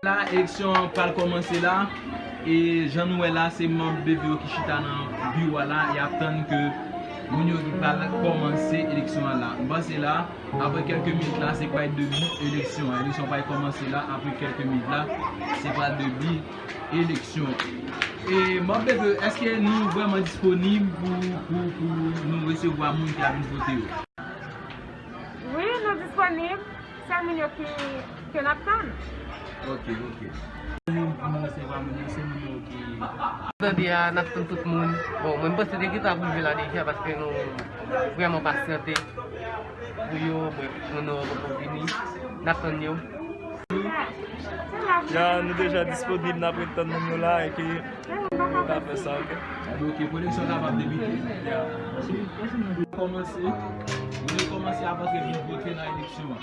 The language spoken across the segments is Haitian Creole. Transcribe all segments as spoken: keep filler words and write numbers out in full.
La, eleksyon an pral kòmanse la. E jan nou wè la, se manm B V yo ki chita nan biwo a la, y ap tann ke moun yo ki pral kòmanse eleksyon an la. M panse la, apre kèlke minit la, se pral debi eleksyon an. Eleksyon pral kòmanse la, apre kèlke minit la, se pral debi eleksyon. E manm B V yo, èske nou vrèman disponib pou, pou, pou nou resevwa moun ki ap vin vote yo? Wi, nou disponib. Sèl moun yo ki, ke n ap tann. Ok, ok. Moun pou nou resevwa moun yo, se moun yo ki... Jodi a, n ap tann tout moun. Bon, mwen, m panse te gentan ap rive la deja paske nou vrèman pasyante pou yo. Brèf, moun yo poko vini. N ap tann yo. Ya, nou deja disponib, n ap ret tann moun yo la, e ke yo ka fè sa, ok? Ebyen, ok, pou eleksyon kapab debite. Ya. Kòmanse, nou kòmanse avanse vin vote nan eleksyon an.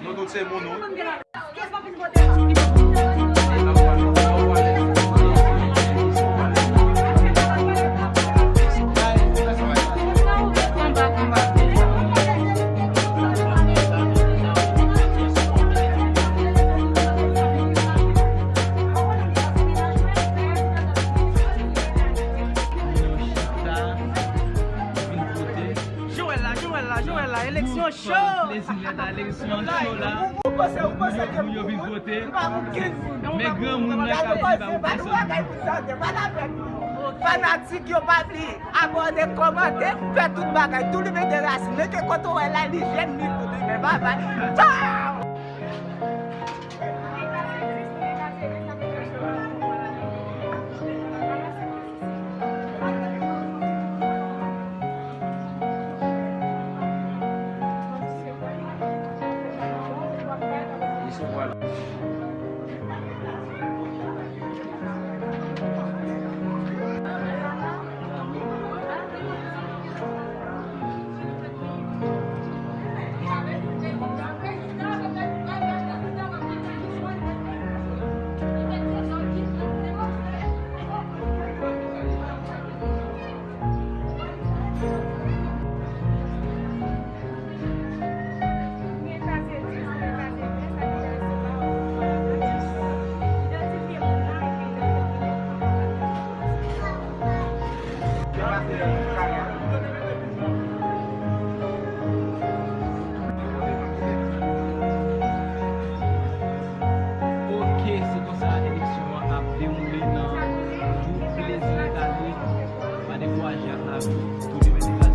Nou tout se moun, wi. Jwèl la, jwèl la, jwèl la, eleksyon cho! Plezi nèt, eleksyon cho la. Moun yo vin vote. Men granmoun nan k ap viv a Wopèsòl. Fanatik yo, pa bliye abòne, kòmante, fè tout bagay. Tou li mete rasin. Men ke kote w wè la, li jèn, li kout, li men babay. Tchaw! Ok, se konsa eleksyon an ap dewoule nan tout plezi nèt ale. Pa dekouraje ak lavi, tou li mete gaz.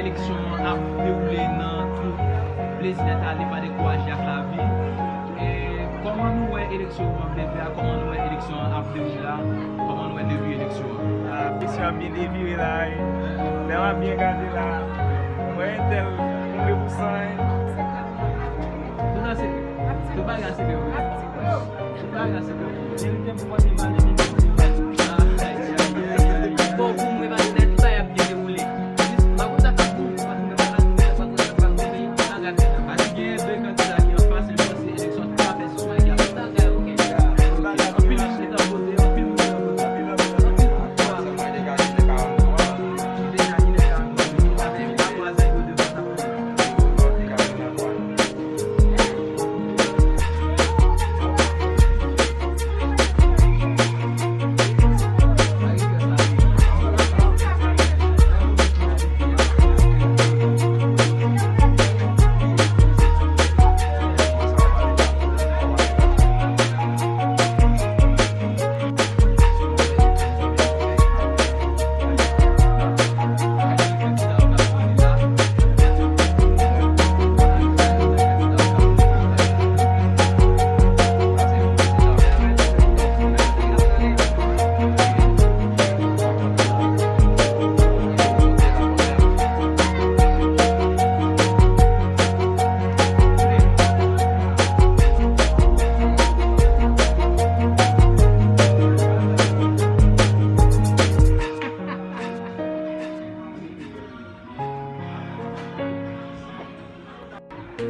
Eleksyon an ap dewoule nan tout plezi nèt ale, pa dekouraje ak lavi. E kòman nou wè eleksyon yo ap dewoule a? Kòman nou wè eleksyon an ap dewoule la? Kòman nou wè devir eleksyon an? Ah, eleksyon ap byen devire la, wi. Lè w ap byen gade la, mwen entèl konble pou san, wi. Tout an sekrè. Tout bagay an sekrè, wi. Tout bagay an sekrè. Verite pou pote vale, verite pou pote vale. Bon, pou mwen, pa gen tout bagay ap byen dewoule. Jis, pa konn sa k ap boule, pa konn sa k ap boule, pa konn sa k ap boule, pa gade. Pati gen de kandida ki anfas, men panse eleksyon pa fèt sou bagay la. Anpil moun te vote, anpil moun te vote.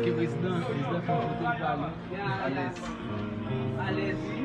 Ke prezidan, prezidan fè yon kote li pale. Alèz. Alèz, wi.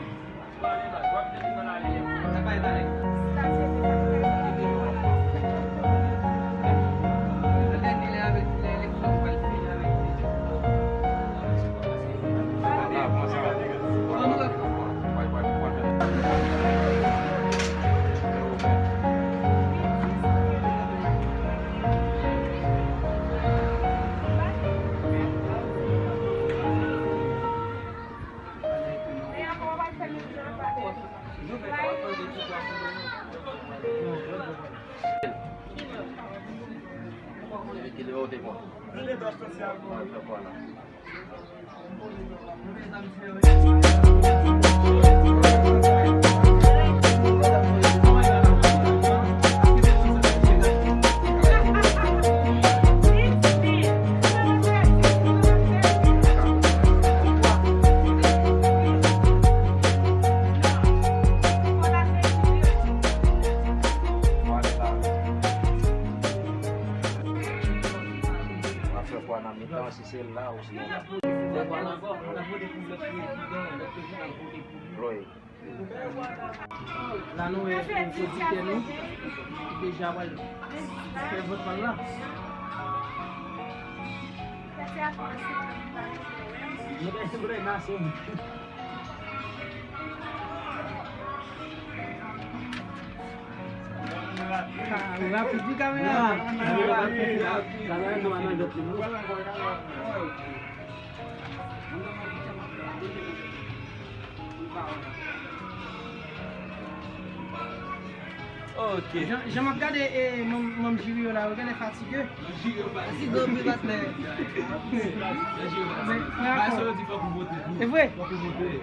Apre fwa nan mitan, si se la ou sinon la. Chloé. La nou wè, e, pwodiktè nou ki deja pral fè vòt pa l la. Mwen te, mwen te mache. Ah, rapid wi kamera. Kamera nou an nan jòt li non. Ok. Jan, jan m ap gade, e, manm, manm jiri yo la, yo genlè fatige. Fatige anpil, patnè. Men, men ankò. E vre?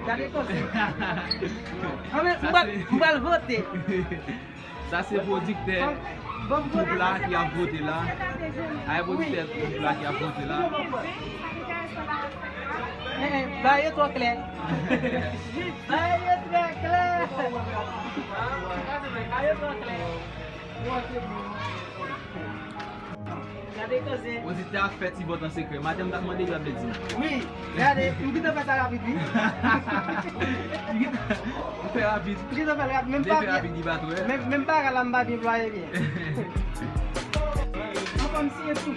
Gade koze. Ah, men m pral, m pral vote. Sa se pwodiktè gwoup la ki ap vote la. A, e pwodiktè gwoup la ki ap vote la. Eh, eh, bagay yo twò klè. Bagay yo twò klè. Bagay yo twò klè. Gade koze. Pwodiktè a fè ti vòt an sekrè. Maten m t ap mande l, l ap vle di m. Wi, gade, m gentan fè sa rapid, wi. M fè rapid. M gentan fè l rapid, menm pa byen. Depi rapid, li pa twò. Menm, menm pa la, m pa byen plwaye byen. Mwen pa m siye tou.